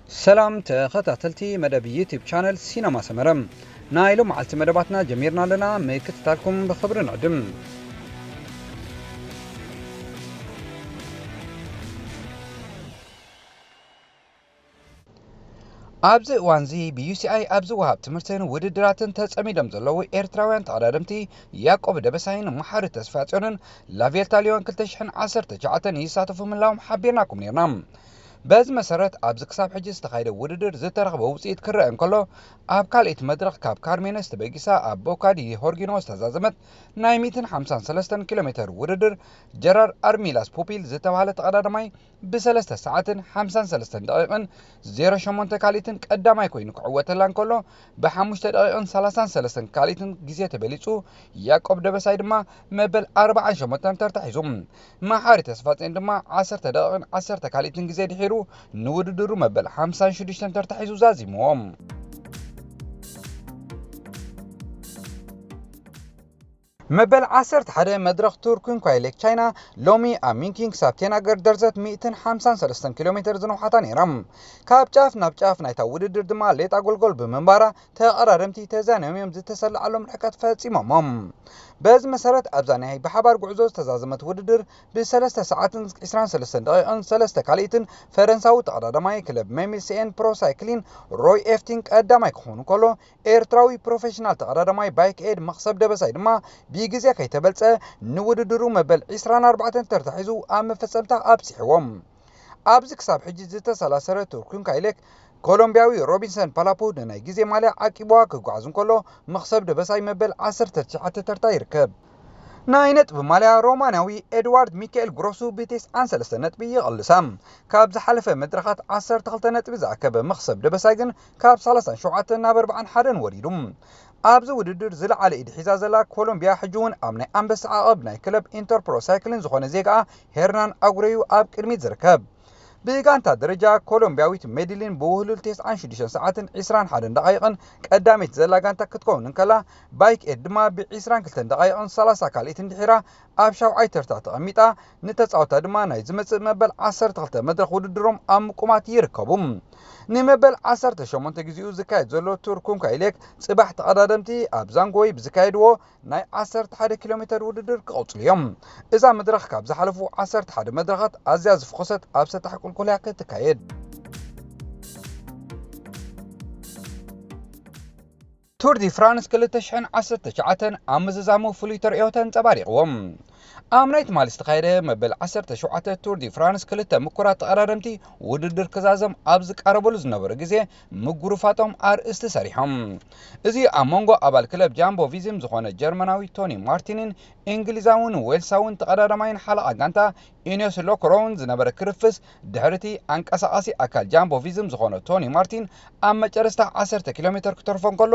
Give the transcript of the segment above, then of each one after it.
ሰላም ተኸታተልቲ መደብ ዩቲብ ቻነል ሲነማ ሰመረ፣ ናይ ሎም መዓልቲ መደባትና ጀሚርና ኣለና። ምክትታልኩም ብኽብሪ ንዕድም። ኣብዚ እዋንዚ ብዩሲኣይ ኣብ ዝወሃብ ትምህርትን ውድድራትን ተጸሚዶም ዘለዉ ኤርትራውያን ተቐዳደምቲ ያዕቆብ ደበሳይን መሓሪ ተስፋጽዮንን ላቬልታ ሊዮን ክልተ ሽሕን ዓሰርተ ትሽዓተን ይሳተፉ ምህላዎም ሓቢርናኩም ነርና። በዚ መሰረት ኣብዚ ክሳብ ሕጂ ዝተኻየደ ውድድር ዝተረኽበ ውጽኢት ክረአ እንከሎ፣ ኣብ ካልኣይቲ መድረኽ ካብ ካርሜነስ ተበጊሳ ኣብ ቦካ ዲ ሆርጊኖ ዝተዛዘመት ናይ ሚእትን ሓምሳን ሰለስተን ኪሎ ሜተር ውድድር ጀራር ኣርሚላስ ፑፒል ዝተባህለ ተቐዳዳማይ ብሰለስተ ሰዓትን ሓምሳን ሰለስተን ደቂቕን ዜሮ ሸሞንተ ካልኢትን ቀዳማይ ኮይኑ ክዕወተላ እንከሎ፣ ብሓሙሽተ ደቂቕን ሰላሳን ሰለስተን ካልኢትን ግዜ ተበሊጹ፣ ያዕቆብ ደበሳይ ድማ መበል ኣርባዓን ሸሞንተን ተርታ ሒዙ። መሓሪ ተስፋጽዮን ድማ ዓሰርተ ደቂቕን ዓሰርተ ካልኢትን ግዜ ድሒሩ ንውድድሩ መበል ሓምሳን ሽዱሽተን ተርታ ሒዙ ዛዚምዎ። መበል ዓሰርተ ሓደ መድረኽ ቱር ኩንኳይ ሌክ ቻይና ሎሚ ኣብ ሚንኪንግ ክሳብ ቴናገር ደርዘት ሚእትን ሓምሳን ሰለስተን ኪሎ ሜተር ዝነውሓታ ነይራ። ካብ ጫፍ ናብ ጫፍ ናይታ ውድድር ድማ ሌጣ ጎልጎል ብምንባራ ተቐዳደምቲ ተዛንዮም እዮም ዝተሰለዓሎም ርሕቀት ፈጺሞሞ። በዚ መሰረት ኣብዛ ናይ ብሓባር ጉዕዞ ዝተዛዘመት ውድድር ብሰለስተ ሰዓትን ዕስራን ሰለስተን ደቂቕን ሰለስተ ካልኢትን ፈረንሳዊ ተቐዳዳማይ ክለብ ሜሚል ሲኤን ፕሮ ሳይክሊን ሮይ ኤፍቲን ቀዳማይ ክኾኑ ከሎ፣ ኤርትራዊ ፕሮፌሽናል ተቐዳዳማይ ባይክ ኤድ መኽሰብ ደበሳይ ድማ ብግዜ ከይተበልጸ ንውድድሩ መበል ዕስራን ኣርባዕተን ተርታ ሒዙ ኣብ መፈጸምታ ኣብጺሕዎም። ኣብዚ ክሳብ ሕጂ ዝተሰላሰለ ቱር ኩንካይሌክ ኮሎምቢያዊ ሮቢንሰን ፓላፑ ንናይ ግዜ ማልያ ዓቂብዋ ክጓዓዝ እንከሎ፣ መኽሰብ ደበሳይ መበል ዓሰርተ ትሽዓተ ተርታ ይርከብ። ናይ ነጥቢ ማልያ ሮማንያዊ ኤድዋርድ ሚካኤል ግሮሱ ብተስዓን ሰለስተን ነጥቢ ይቕልሳ። ካብ ዝሓለፈ መድረኻት ዓሰርተ ክልተ ነጥቢ ዝኣከበ መኽሰብ ደበሳይ ግን ካብ ሰላሳን ሸውዓተን ናብ ኣርባዓን ሓደን ወሪዱ። ኣብዚ ውድድር ዝለዓለ ኢድ ሒዛ ዘላ ኮሎምቢያ ሕጂ እውን ኣብ ናይ ኣንበሳ ዓቐብ ናይ ክለብ ኢንተርፕሮ ሳይክልን ዝኾነ ዜጋኣ ሄርናን ኣጉሬዩ ኣብ ቅድሚት ዝርከብ። ብጋንታ ደረጃ ኮሎምቢያዊት ሜድሊን ብውህሉል ተስዓን ሽዱሽተን ሰዓትን ዕስራን ሓደን ደቓይቕን ቀዳመይቲ ዘላ ጋንታ ክትከውን እንከላ፣ ባይክ ኤድ ድማ ብዕስራን ክልተን ደቓይቕን ሰላሳ ካልኢትን ድሒራ ኣብ ሻውዓይ ተርታ ተቐሚጣ፣ ንተጻወታ ድማ ናይ ዝመጽእ መበል ዓሰርተ ክልተ መድረኽ ውድድሮም ኣብ ምቁማት ይርከቡ። ንመበል ዓሰርተ ሸሞንተ ግዜኡ ዝካየድ ዘሎ ቱር ኩንካይሌክ ጽባሕ ተቐዳደምቲ ኣብ ዛንጎይ ብዝካየድዎ ናይ ዓሰርተ ሓደ ኪሎ ሜተር ውድድር ክቐጽሉ እዮም። እዛ መድረኽ ካብ ዝሓለፉ ዓሰርተ ሓደ መድረኻት ኣዝያ ዝፈኾሰት ኣብ ሰጣሕ ቁልቁል እያ ክትካየድ። ቱር ዲ ፍራንስ ክልተ ሽሕን ዓሰርተ ትሽዓተን ኣብ ምዝዛሙ ፍሉይ ተርእዮ ተንጸባሪቕዎም። ኣብ ናይ ትማሊ ዝተኻየደ መበል ዓሰርተ ሸውዓተ ቱር ዲ ፍራንስ ክልተ ምኩራት ተቐዳደምቲ ውድድር ክዛዘም ኣብ ዝቃረበሉ ዝነበረ ግዜ ምጉርፋጦም ኣርእስቲ ሰሪሖም። እዚ ኣብ መንጎ ኣባል ክለብ ጃምቦ ቪዝም ዝኾነ ጀርመናዊ ቶኒ ማርቲንን እንግሊዛውን ዌልሳውን ተቐዳዳማይን ሓለቓ ጋንታ ኢኔስ ሎክሮውን ዝነበረ ክርፍስ፣ ድሕሪ እቲ ኣንቀሳቓሲ ኣካል ጃምቦ ቪዝም ዝኾነ ቶኒ ማርቲን ኣብ መጨረስታ ዓሰርተ ኪሎ ሜተር ክተርፎ እንከሎ፣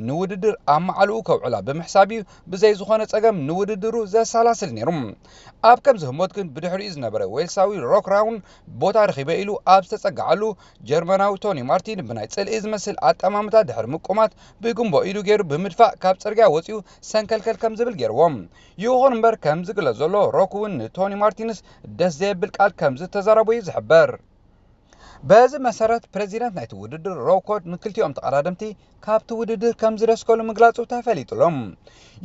ንውድድር ኣብ መዓልኡ ከውዕላ ብምሕሳብ እዩ ብዘይ ዝኾነ ጸገም ንውድድሩ ዘሰላስል ነይሩ። ኣብ ከምዚ ህሞት ግን ብድሕሪኡ ዝነበረ ዌልሳዊ ሎክሮውን ቦታ ረኺበ ኢሉ ኣብ ዝተጸግዓሉ፣ ጀርመናዊ ቶኒ ማርቲን ብናይ ጽልኢ ዝመስል ኣጠማምታ ድሕሪ ምቁማት ብግንቦ ኢዱ ገይሩ ብምድፋእ ካብ ጽርግያ ወጺኡ ሰንከልከል ከም ዝብል ገይርዎ። ይኹን እምበር ከም ዝግለጽ ዘሎ ሎክሮውን ንቶኒ ማርቲንስ ደስ ዘየብል ቃል ከም ዝተዛረቦ እዩ ዝሕበር። በዚ መሰረት ፕረዚደንት ናይቲ ውድድር ሮብ ኮድ ንክልቲኦም ተቐዳደምቲ ካብቲ ውድድር ከም ዝደስከሉ ምግላጹ ተፈሊጡሎም።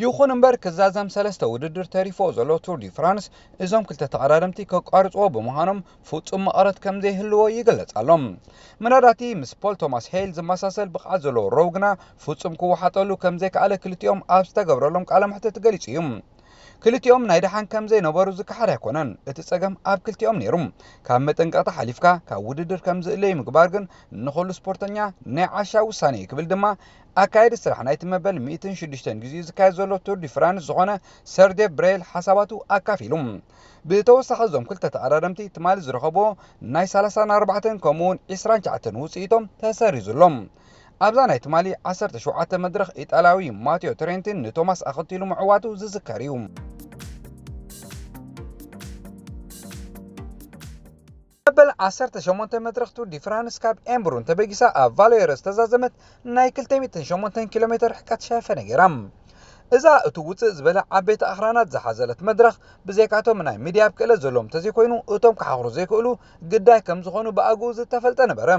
ይኹን እምበር ክዛዘም ሰለስተ ውድድር ተሪፎ ዘሎ ቱር ዲ ፍራንስ እዞም ክልተ ተቐዳደምቲ ከቋርጽዎ ብምዃኖም ፍጹም መቐረት ከም ዘይህልዎ ይግለጽ ኣሎ። ምናዳቲ ምስ ፖል ቶማስ ሄይል ዝመሳሰል ብቕዓት ዘለዎ ሮው ግና ፍጹም ክወሓጠሉ ከም ዘይከኣለ ክልቲኦም ኣብ ዝተገብረሎም ቃለ መሕትት ገሊጹ እዩ። ክልቲኦም ናይ ደሓን ከም ዘይነበሩ ዝከሓድ ኣይኮነን። እቲ ጸገም ኣብ ክልቲኦም ነይሩ። ካብ መጠንቀቕታ ሓሊፍካ ካብ ውድድር ከም ዝእለዩ ምግባር ግን ንኹሉ ስፖርተኛ ናይ ዓሻ ውሳነ እዩ ክብል ድማ ኣካየዲ ስራሕ ናይቲ መበል ሚእትን ሽዱሽተን ግዜኡ ዝካየድ ዘሎ ቱር ዲ ፍራንስ ዝኾነ ሰርዴ ብሬል ሓሳባቱ ኣካፊሉ። ብተወሳኺ እዞም ክልተ ተቐዳደምቲ ትማሊ ዝረኸብዎ ናይ ሰላሳን ኣርባዕተን ከምኡውን ዕስራን ትሽዓተን ውጽኢቶም ተሰሪዙሎም። ኣብዛ ናይ ትማሊ ዓሰርተ ሸውዓተ መድረኽ ኢጣልያዊ ማቴዮ ትሬንቲን ንቶማስ ኣኸቲሉ ምዕዋቱ ዝዝከር እዩ። መበል ዓሰርተ ሸሞንተ መድረኽ ቱር ዲ ፍራንስ ካብ ኤምብሩን ተበጊሳ ኣብ ቫሌሮ ዝተዛዘመት ናይ ክልተ ሚእትን ሸሞንተን ኪሎ ሜተር ርሕቀት ሸፈነ ገይራ። እዛ እቲ ውፅእ ዝበለ ዓበይቲ ኣኽራናት ዝሓዘለት መድረኽ ብዘይካቶም ናይ ሚድያብ ክእለት ዘለዎም እንተዘይኮይኑ እቶም ክሓኽሩ ዘይክእሉ ግዳይ ከም ዝኾኑ ብኣግኡ ዝተፈልጠ ነበረ።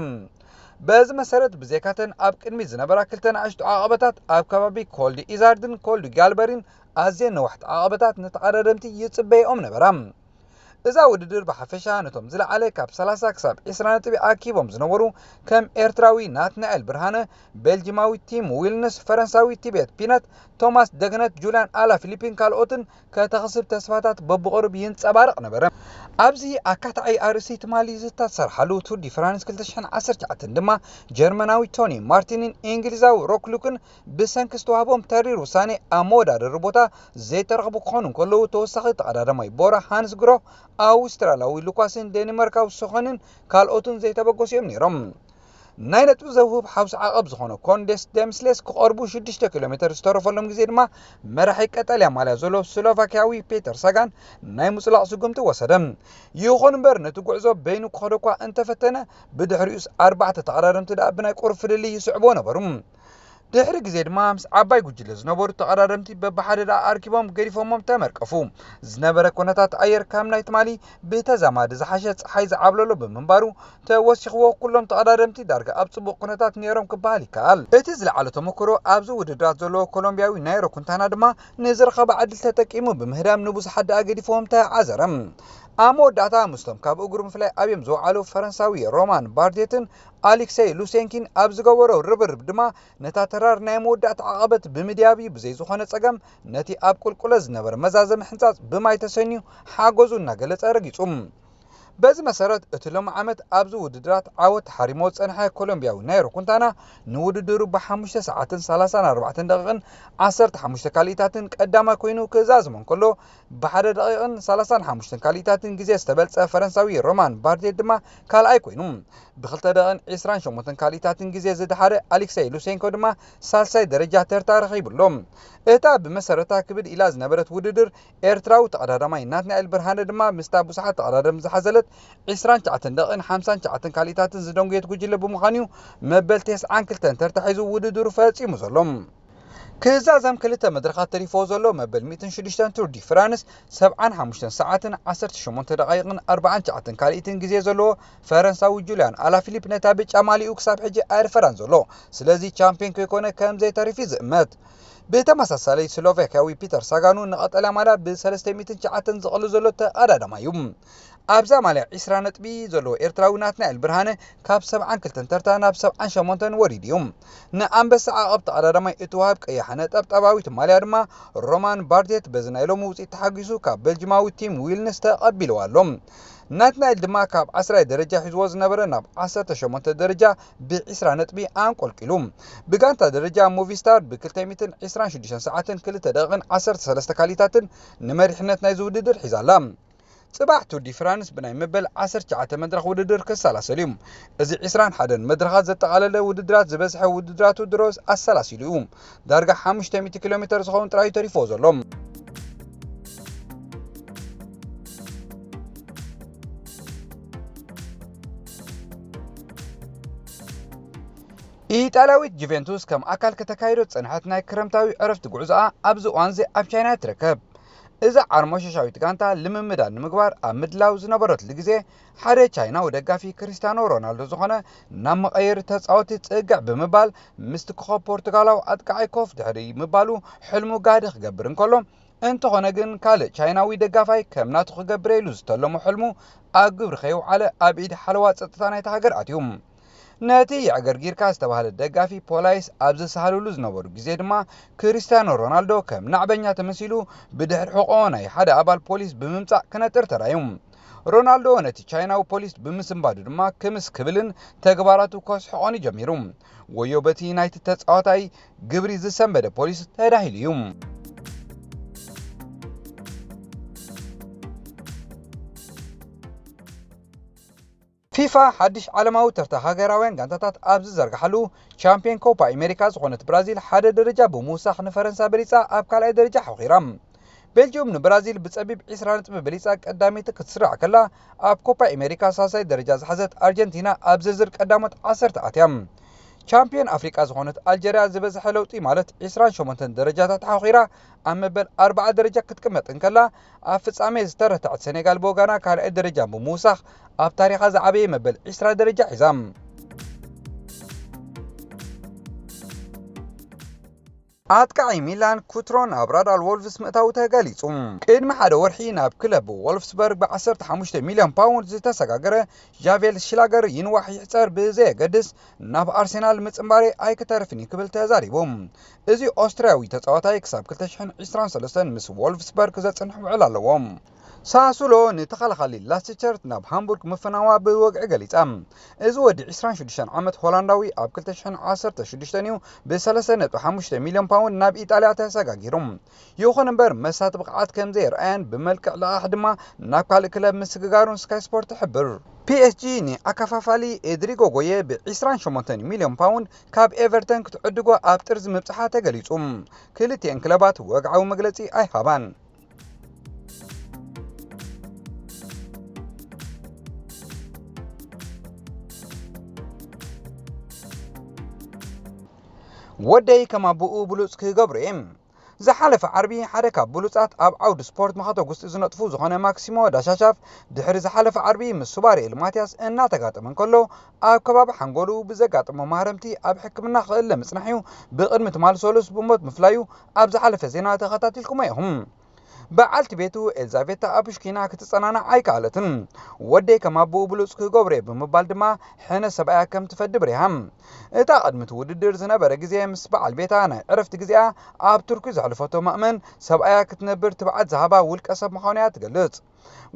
በዚ መሰረት፣ ብዘይካተን ኣብ ቅድሚት ዝነበራ ክልተ ንኣሽቱ ዓቐበታት፣ ኣብ ከባቢ ኮልድ ኢዛርድን ኮልድ ጋልበሪን ኣዝየን ነዋሕቲ ዓቐበታት ንተቐዳደምቲ ይጽበይኦም ነበራ። እዛ ውድድር ብሓፈሻ ነቶም ዝለዓለ ካብ ሰላሳ ክሳብ ዕስራ ነጥቢ ኣኪቦም ዝነበሩ፣ ከም ኤርትራዊ ናትናኤል ብርሃነ፣ ቤልጂማዊ ቲም ዊልንስ፣ ፈረንሳዊ ቲቤት ፒነት፣ ቶማስ ደግነት፣ ጁልያን ኣላ ፊሊፒን ካልኦትን፣ ከተኽስብ ተስፋታት በብቕሩብ ይንጸባረቕ ነበረ። ኣብዚ ኣካታዓይ ኣርእስቲ ትማሊ ዝተሰርሓሉ ቱር ዲ ፍራንስ ክልተ ሽሕን ዓሰርተ ትሽዓተን ድማ፣ ጀርመናዊ ቶኒ ማርቲንን እንግሊዛዊ ሮክ ሉክን ብሰንኪ ዝተዋህቦም ተሪር ውሳኔ ኣብ መወዳደሪ ቦታ ዘይተረኽቡ ክኾኑ እንከለዉ፣ ተወሳኺ ተቐዳዳማይ ቦራ ሃንስ ግሮህ፣ ኣውስትራልያዊ ሉካስን ዴንማርካዊ ሶኸንን ካልኦትን ዘይተበገሱ እዮም ነይሮም። ናይ ነጥቢ ዘውህብ ሓውሲ ዓቐብ ዝኾነ ኮንዴስ ደምስሌስ ክቐርቡ ሽዱሽተ ኪሎ ሜተር ዝተረፈሎም ግዜ ድማ፣ መራሒ ቀጠልያ ማልያ ዘሎ ስሎቫክያዊ ፔተር ሳጋን ናይ ምጽላቕ ስጉምቲ ወሰደ። ይኹን እምበር፣ ነቲ ጉዕዞ በይኑ ክኸዶ እኳ እንተፈተነ፣ ብድሕሪኡስ ኣርባዕተ ተቐዳደምቲ ደኣ ብናይ ቁሩብ ፍልልይ ይስዕብዎ ነበሩ። ድሕሪ ግዜ ድማ፣ ምስ ዓባይ ጉጅለ ዝነበሩ ተቐዳደምቲ በብሓደ ደኣ ኣርኪቦም ገዲፎሞም ተመርቀፉ። ዝነበረ ኩነታት ኣየር ካብ ናይ ትማሊ ብተዛማዲ ዝሓሸ ጸሓይ ዝዓብለሎ ብምንባሩ፣ ተወሲኽዎ ኩሎም ተቐዳደምቲ ዳርጋ ኣብ ጽቡቕ ኩነታት ነይሮም ክበሃል ይከኣል። እቲ ዝለዓለ ተመክሮ ኣብዚ ውድድራት ዘለዎ ኮሎምብያዊ ናይሮ ኩንታና ድማ፣ ንዝረኸበ ዕድል ተጠቂሙ ብምህዳም ንብዙሓት ደኣ ገዲፍዎም ተዓዘረ። ኣብ መወዳእታ፣ ምስቶም ካብ እግሩ ምፍላይ ኣብዮም ዝወዓሉ ፈረንሳዊ ሮማን ባርዴትን ኣሌክሰይ ሉሴንኪን ኣብ ዝገበሮ ርብርብ ድማ፣ ነታ ተራር ናይ መወዳእታ ዓቐበት ብምድያብ'ዩ ብዘይ ዝኾነ ጸገም ነቲ ኣብ ቁልቁለት ዝነበረ መዛዘሚ ሕንጻጽ ብማይ ተሰንዩ ሓጎዙ እናገለጸ ረጊጹ። በዚ መሰረት፣ እቲ ሎሚ ዓመት ኣብዚ ውድድራት ዓወት ተሓሪሞ ዝጸንሐ ኮሎምብያዊ ናይሮ ኩንታና፣ ንውድድሩ ብሓሙሽተ ሰዓትን ሰላሳን ኣርባዕተን ደቂቕን ዓሰርተ ሓሙሽተ ካልኢታትን ቀዳማይ ኮይኑ ክዛዝሞ እንከሎ፣ ብሓደ ደቂቕን ሰላሳን ሓሙሽተን ካልኢታትን ግዜ ዝተበልጸ ፈረንሳዊ ሮማን ባርዴት ድማ ካልኣይ ኮይኑ፣ ብክልተ ደቂቕን ዕስራን ሸሞንተን ካልኢታትን ግዜ ዝደሓረ ኣሌክሰይ ሉሴንኮ ድማ ሳልሳይ ደረጃ ተርታ ረኺቡ ኣሎ። እታ ብመሰረታ ክብድ ኢላ ዝነበረት ውድድር፣ ኤርትራዊ ተቐዳዳማይ ናትናኤል ብርሃነ ድማ ምስታ ብዙሓት ተቐዳደምቲ ዝሓዘለት ዕስራን ትሽዓተን ደቂቕን ሓምሳን ትሽዓተን ካልኢታትን ዝደንጎየት ጉጅለ ብምዃኑ'ዩ መበል ተስዓን ክልተን ተርታ ሒዙ ውድድሩ ፈጺሙ ዘሎ። ክዛዘም ክልተ መድረኻት ተሪፎ ዘሎ መበል ሚእትን ሽዱሽተን ቱር ዲ ፍራንስ፣ ሰብዓን ሓሙሽተን ሰዓትን ዓሰርተ ሸሞንተ ደቓይቕን ኣርባዓን ትሽዓተን ካልኢትን ግዜ ዘለዎ ፈረንሳዊ ጁልያን ኣላፊሊፕ ነታ ብጫ ማሊኡ ክሳብ ሕጂ ኣይርፈዳን ዘሎ። ስለዚ ቻምፒዮን ከይኮነ ከም ዘይተርፍ እዩ ዝእመት። ብተመሳሳሊ ስሎቫክያዊ ፒተር ሳጋኑ ንቐጠልያ ማልያ ብሰለስተ ሚእትን ትሽዓተን ዝቐሉ ዘሎ ተቐዳዳማይ እዩ። ኣብዛ ማልያ ዕስራ ነጥቢ ዘለዎ ኤርትራዊ ናትናኤል ብርሃነ ካብ ሰብዓን ክልተን ተርታ ናብ ሰብዓን ሸሞንተን ወሪዱ እዩ። ንኣንበሳ ዓቐብ ተቐዳዳማይ እትወሃብ ቀያሕ ነጠብጣባዊት ማልያ ድማ ሮማን ባርዴት በዚ ናይ ሎሚ ውጽኢት ተሓጒሱ ካብ ቤልጅማዊ ቲም ዊልንስ ተቐቢልዋ ኣሎ። ናትናኤል ድማ ካብ ዓስራይ ደረጃ ሒዝዎ ዝነበረ ናብ ዓሰርተ ሸሞንተ ደረጃ ብዕስራ ነጥቢ ኣንቆልቂሉ። ብጋንታ ደረጃ ሞቪስታር ብክልተ ሚእትን ዕስራን ሽዱሽተን ሰዓትን ክልተ ደቂቕን ዓሰርተ ሰለስተ ካልኢታትን ንመሪሕነት ናይዚ ውድድር ሒዛ ኣላ። ጽባሕ ቱር ዲ ፍራንስ ብናይ መበል ዓሰርተ ትሽዓተ መድረኽ ውድድር ክሰላሰል እዩ። እዚ ዕስራን ሓደን መድረኻት ዘጠቓለለ ውድድራት ዝበዝሐ ውድድራቱ ድሮስ ኣሰላሲሉ እዩ። ዳርጋ ሓሙሽተ ሚእቲ ኪሎ ሜተር ዝኸውን ጥራይ ተሪፎ ዘሎ። ኢጣልያዊት ጁቬንቱስ ከም ኣካል ከተካይዶ ዝጸንሐት ናይ ክረምታዊ ዕረፍቲ ጉዕዞኣ ኣብዚ እዋንዚ ኣብ ቻይና ትርከብ። እዛ ዓርሞሸሻዊት ጋንታ ልምምዳ ንምግባር ኣብ ምድላው ዝነበረትሉ ግዜ፣ ሓደ ቻይናዊ ደጋፊ ክርስቲያኖ ሮናልዶ ዝኾነ ናብ መቐየሪ ተጻወቲ ጽግዕ ብምባል፣ ምስቲ ኮኸብ ፖርቱጋላዊ ኣጥቃዓይ ኮፍ ድሕሪ ምባሉ፣ ሕልሙ ጋህዲ ክገብር እንከሎ፣ እንተኾነ ግን ካልእ ቻይናዊ ደጋፋይ ከም ናቱ ክገብር ኢሉ ዝተለሞ ሕልሙ ኣብ ግብሪ ከየውዓለ ኣብ ኢድ ሓለዋ ጸጥታ ናይታ ሃገር ኣትዩ። ነቲ የዕገርጊርካ ዝተባህለ ደጋፊ ፖላይስ ኣብ ዝሰሃልሉ ዝነበሩ ግዜ ድማ፣ ክርስቲያኖ ሮናልዶ ከም ናዕበኛ ተመሲሉ ብድሕሪ ሕቖ ናይ ሓደ ኣባል ፖሊስ ብምምጻእ ክነጥር ተራእዩ። ሮናልዶ ነቲ ቻይናዊ ፖሊስ ብምስንባዱ ድማ ክምስ ክብልን ተግባራቱ ከስሕቖን ጀሚሩ። ወዮ በቲ ናይቲ ተጻዋታይ ግብሪ ዝሰንበደ ፖሊስ ተዳሂሉ እዩ። ፊፋ ሓድሽ ዓለማዊ ተርታ ሃገራውያን ጋንታታት ኣብ ዝዘርግሓሉ፣ ቻምፒዮን ኮፓ ኣሜሪካ ዝኾነት ብራዚል ሓደ ደረጃ ብምውሳኽ ንፈረንሳ በሊጻ ኣብ ካልኣይ ደረጃ ሓኺራ። ቤልጅዩም ንብራዚል ብጸቢብ ዕስራ ነጥቢ በሊጻ ቀዳመይቲ ክትስራዕ ከላ፣ ኣብ ኮፓ ኣሜሪካ ሳልሳይ ደረጃ ዝሓዘት ኣርጀንቲና ኣብ ዝርዝር ቀዳሞት ዓሰርተ ኣትያ። ቻምፒዮን ኣፍሪቃ ዝኾነት ኣልጀርያ ዝበዝሐ ለውጢ ማለት ዕስራን ሸሞንተን ደረጃታት ሓኺራ ኣብ መበል ኣርብዓ ደረጃ ክትቅመጥ እንከላ፣ ኣብ ፍጻሜ ዝተረትዐት ሴኔጋል ብወገና ካልኣይ ደረጃ ብምውሳኽ ኣብ ታሪኻ ዝዓበየ መበል ዕስራ ደረጃ ሒዛ። ኣጥቃዒ ሚላን ኩትሮን ኣብ ራዳል ወልቭስ ምእታው ተገሊጹ። ቅድሚ ሓደ ወርሒ ናብ ክለብ ወልፍስበርግ ብ15 ሚልዮን ፓውንድ ዝተሰጋገረ ጃቬል ሽላገር ይንዋሕ ይሕጸር ብዘየገድስ ናብ ኣርሴናል ምጽንባረይ ኣይክተርፍን እዩ ክብል ተዛሪቡ። እዚ ኦስትርያዊ ተጻዋታይ ክሳብ 2023 ምስ ወልፍስበርግ ዘጽንሕ ውዕል ኣለዎ። ሳሱሎ ንተኸላኻሊ ላስቸርት ናብ ሃምቡርግ ምፍናዋ ብወግዒ ገሊጻ። እዚ ወዲ 26 ዓመት ሆላንዳዊ ኣብ 2016 እዩ ብ3.5 ሚልዮን ፓውንድ ናብ ኢጣልያ ተሰጋጊሩ። ይኹን እምበር መሳቲ ብቕዓት ከም ዘየርኣየን ብመልክዕ ልቓሕ ድማ ናብ ካልእ ክለብ ምስግጋሩን ስካይ ስፖርት ይሕብር። ፒኤስጂ ንኣከፋፋሊ ኤድሪጎ ጎየ ብ28 ሚልዮን ፓውንድ ካብ ኤቨርተን ክትዕድጎ ኣብ ጥርዚ ምብጽሓ ተገሊጹ። ክልቲኤን ክለባት ወግዓዊ መግለጺ ኣይሃባን። ወደይ ከም ኣቦኡ ብሉጽ ክገብሮ እየ። ዝሓለፈ ዓርቢ ሓደ ካብ ብሉጻት ኣብ ዓውዲ ስፖርት መኸተ ጉስጢ ዝነጥፉ ዝኾነ ማክሲሞ ዳሻሻፍ ድሕሪ ዝሓለፈ ዓርቢ ምስ ሱባርኤል ማትያስ እናተጋጠመ እንከሎ ኣብ ከባቢ ሓንጎሉ ብዘጋጠሞ ማህረምቲ ኣብ ሕክምና ክእለ ምጽናሕዩ ብቕድሚ ትማል ሰሉስ ብሞት ምፍላዩ ኣብ ዝሓለፈ ዜና ተኸታቲልኩሞ ኢኹም። በዓልቲ ቤቱ ኤልዛቤታ ኣፑሽኪና ክትጸናናዕ ኣይከኣለትን። ወደይ ከም ኣቦኡ ብሉጽ ክገብሮ እየ ብምባል ድማ ሕነ ሰብኣያ ከም ትፈዲ ብሪሃ። እታ ቅድሚ እቲ ውድድር ዝነበረ ግዜ ምስ በዓል ቤታ ናይ ዕረፍቲ ግዜኣ ኣብ ቱርኪ ዘሕልፈቶ ማእመን ሰብኣያ ክትነብር ትብዓት ዝሃባ ውልቀ ሰብ ምዃኑ እያ ትገልጽ።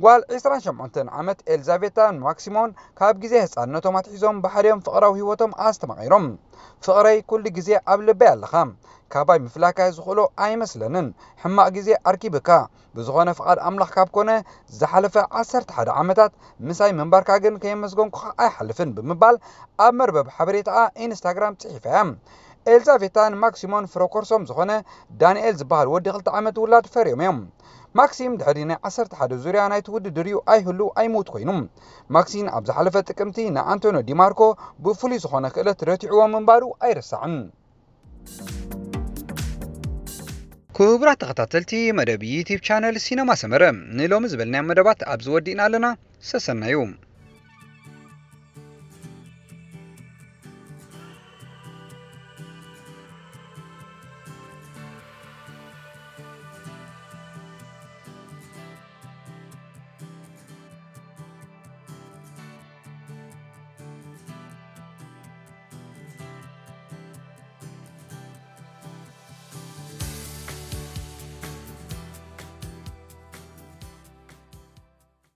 ጓል 28 ዓመት ኤልዛቤታ ንማክሲሞን ካብ ግዜ ህጻንነቶም ኣትሒዞም ብሓዲኦም ፍቕራዊ ህይወቶም ኣስተማቒሮም። ፍቕረይ ኩሉ ግዜ ኣብ ልበይ ኣለኻ። ካባይ ምፍላካ ዝኽእሎ ኣይመስለንን። ሕማቕ ግዜ ኣርኪብካ። ብዝኾነ ፍቓድ ኣምላኽ ካብ ኮነ ዝሓለፈ 11 ዓመታት ምሳይ ምንባርካ ግን ከየመስገንኩኻ ኣይሓልፍን ብምባል ኣብ መርበብ ሓበሬታኣ ኢንስታግራም ጽሒፋ እያ። ኤልዛቤታ ንማክሲሞን ፍረኮርሶም ዝኾነ ዳንኤል ዝበሃል ወዲ ክልተ ዓመት ውላድ ፈርዮም እዮም። ማክሲም ድሕሪ ናይ 11 ዙርያ ናይቲ ውድድር እዩ ኣይህሉ ኣይሙት ኮይኑ። ማክሲም ኣብ ዝሓለፈ ጥቅምቲ ንኣንቶኖ ዲማርኮ ብፍሉይ ዝኾነ ክእለት ረቲዕዎ ምንባሩ ኣይረሳዕን። ክቡራት ተኸታተልቲ መደብ ዩቲብ ቻነል ሲነማ ሰመረ፣ ንሎሚ ዝበልናዮ መደባት ኣብዚ ወዲእና ኣለና። ሰሰናዩ።